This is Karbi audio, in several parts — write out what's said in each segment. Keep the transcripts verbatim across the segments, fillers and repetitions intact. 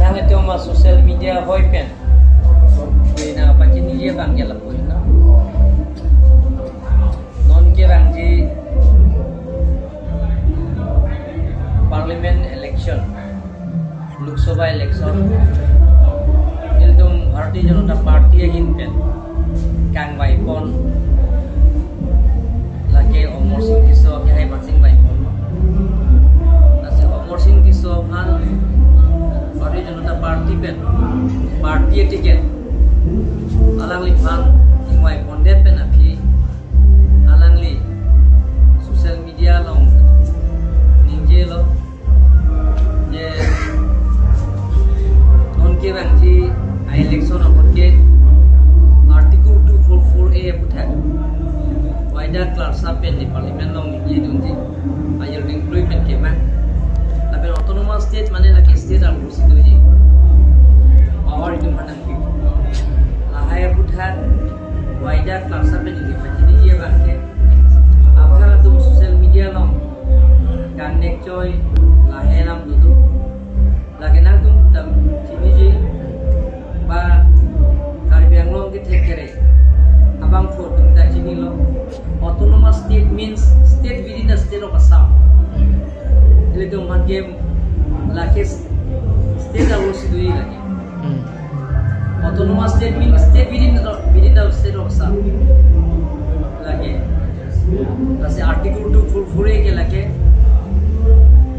Nanglitum a social media hoi pen, ina pachiniji abang ke lapu na. Non kevangji Parliament election, Lok Sabha election, ilitum Bharatiya Janata Party ahin pen kangvaipon, lake Amarsing Tisso kehai aphan si vaipon. Lasi Amarsing Tisso aphan Bharatiya Janata Party pen, party ticket alangliphan ingvaipondet pen aphi alangli social media along ningjelo, je non kevangji a election apot ke Article two four four A aputhak waida klarsa pen ne Parliament along ningjedunji, ajir dingklui pen kemang. Lapen autonomous state mane lake state arlo si doji, power itum aphan nangpi. Lahai aputhak waida klarsa pen ningje pachiniji abang ke, aphan atum social media along kangnek choi, lahai alam dodo. Lake nangtum tam chiniji, ba Karbi Anglong kethek kere abangphu atum ta chinilo. Autonomous state means state within the state of Assam. Ilitum aphan ke lake state arlo si doji lake. Hmm. Autonomous state means state within the, within the state of Assam. Lake. Lasi Article two four four A ke lake,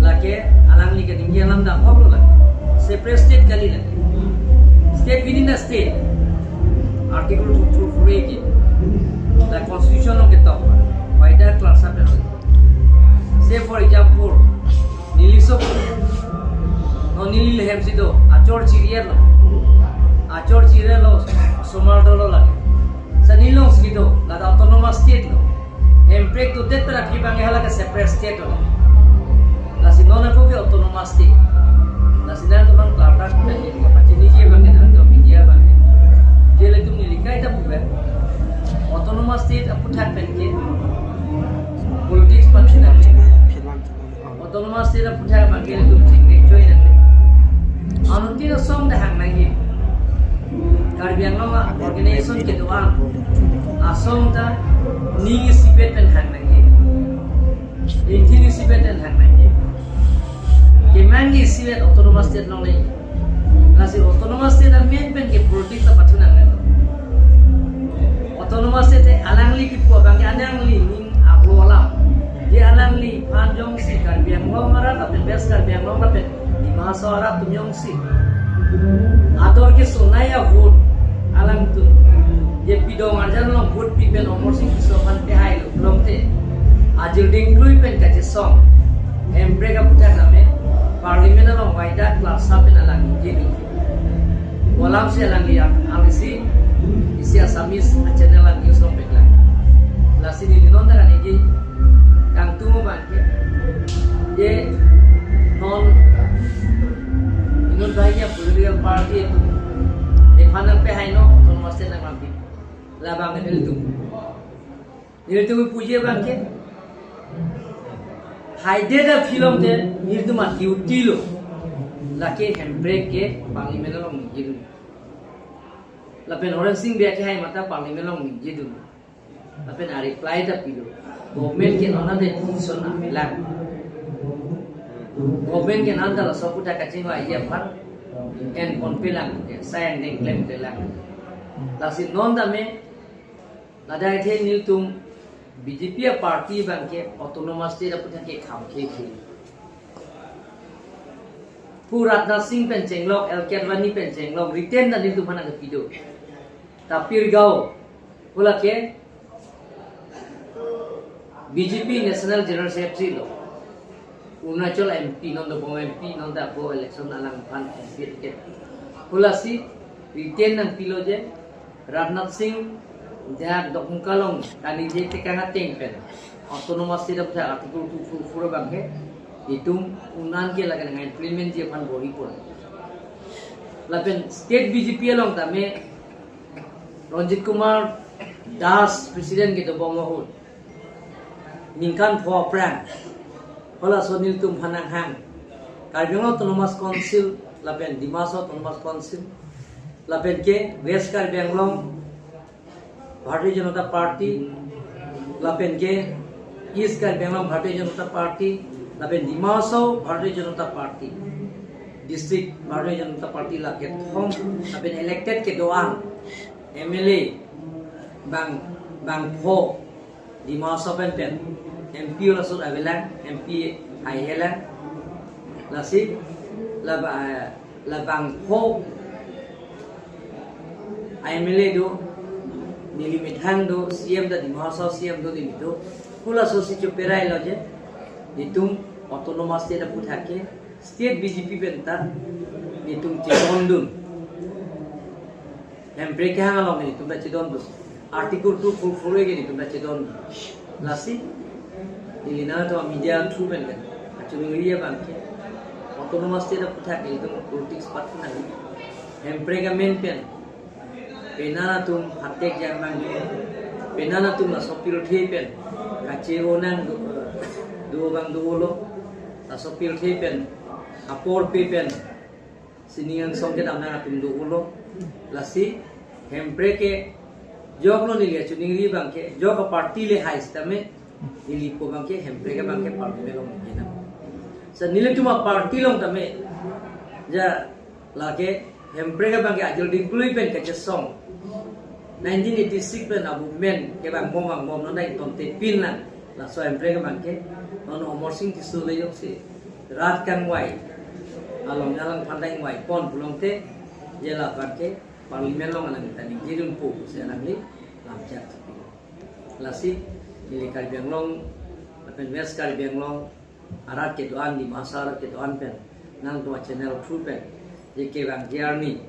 lake alangli keningje alam damlo lake. Separate state kali lake. State within the state. Article two four four A ke. The constitution along ketok. Waida klarsa pen. Say for example, neli so, no, neli hem si do, achor chiri-et lo. Achor chiri-et lo, osomar dolo lake. Sa neli along si do, ladak autonomous state lo. Hemprek dodet pen aphi abang ke hala ke separate state lo. Lasi non ako ke autonomous state. Lasi nangtum abang klardak pen neli pachiniji abang ke nangtum media abang ke. Je ilitum neli kaita pu pen, autonomous state aputhak pen ke politics pathu nang. Autonomous state aputhak abang ke ilitum chingnek choi nang. Anuttin asong ta hang nangji. Karbi Anglong a organization kedo-an asong ta ning isipet pen hang nangji. Ingthin isipet pen hang nangji. Kemang ke isipet autonomous state along nangji. Lasi autonomous state amen pen ke politics ta pathu nang. Autonomous state alangli kipu abang ke alangli ning arlo alam. Je alangliphan jongsi Karbi Anglong arat lapen West Karbi Anglong lapen Dima Hasao arat atum jongsi ador kesonai a vote alangtum je pidong arjan along vote pi pen Amarsing Tisso aphan pehai lo pulote, ajir dingklui pen kachesong Hemprek aputhak tame Parliament along waida klarsa pen alang ningjedun. Kolam si alangli ang, ang isi, isi Assamese channel a news along peklang. Lasi neli non ta kaningje, kangtung abang ke, je non inut bahagia political party atum nephan nangpehai non, autonomous state nanglampi. Labang ke nelitum. Nelitum puji abang ke. Haidet aphi along te nelitum a duty lo. Lake Hemprek ke Parliament along ningjedun. Lapen Horen Sing Bey kehai mate Parliament along ningjedun. Lapen a reply ta pilo. Government ke non anta decision amelang. Government ke non anta laso aputhak kachingvai aphan enponpelang, sai angdeng klempelang. Lasi non tame ladak athe nelitum B J P a party abang ke autonomous state aputhak ke kham khekhe. Pu Rajnath Singh pen chenglok, L K Advani pen chenglok, written ta nelitum aphan nangkepi do. Tapir Gao, hala ke B J P National General Secretary lo. Arunachal M P, non dobom M P, non ta ako election alangphan M P ticket. Hala si written nangpilo je, Rajnath Singh dak Dokmoka along kaningje tekang ateng pen autonomous state aputhak Article two four four abang ke itum un-an ke lake nang-implement ji aphan bor-ipon. Lapen state B J P along tame Ranjit Kumar Das president kedobom ahut ningkan pho aphrang, halaso nelitum aphan nanghang. Karbi Anglong Autonomous Council, lapen Dima Hasao Autonomous Council, lapen ke West Karbi Anglong Bharatiya Janata Party, lapen ke East Karbi Anglong Bharatiya Janata Party, lapen Dima Hasao Bharatiya Janata Party, District Bharatiya Janata Party, la kethom, lapen elected kedo-an M L A bang, bangpho, Dima Hasao pen pen M P laso avelang, M P haihelang. Lasi, la ba, la bangpho M L A do, neli methang do, C M ta Dima Hasao C M do, neli do. Pu laso si choperai lo je, nelitum Autonomous State aphuthak ke State B J P pen ta nelitum chedondun. Hemprek kehang along nelitum ta chedondun. Article two four four A ke nelitum ta chedondun. Lasi, neli nangtum media through pen kan, kachiningri abang ke, Autonomous State aphuthak nelitum politics part nang. Hemprek amen pen, penang atum hatek jang nang, penang atum laso pirthe pen kache-o nang do, do abang dolo, laso pirthe pen, apor pe pen sining angsong kedam nang atum dolo. Lasi, Hemprek ke joklo, neli kachiningri abang ke, jok aparty le hai sitame, neli po abang ke Hemprek abang ke parliament along nangji nang. Sa nelitum aparty along tame, ja lake Hemprek abang ke ajol dingklui pen kachesong nineteen eighty-six pen a-movement kevangbom vangbom non dai tonte pin lang. Laso Hemprek abang ke non Amarsing Tisso le joksi rat kangvai along alangphan dai ingvai pon pulote, je la abang ke parliament along alang ta ningjedunpo pusi alangli lamchak. Lasi, neli Karbi Anglong lapen West Karbi Anglong arat kedo-an, Dima Hasao arat kedo-an pen, nangtum channel through pen, je kevangji arni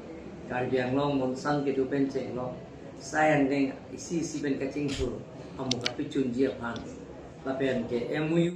Karbi Anglong Monsang kedo pen chenglok, sai angdeng isi isi pen kachingthur, amo kapachunji aphan, lapen ke M O U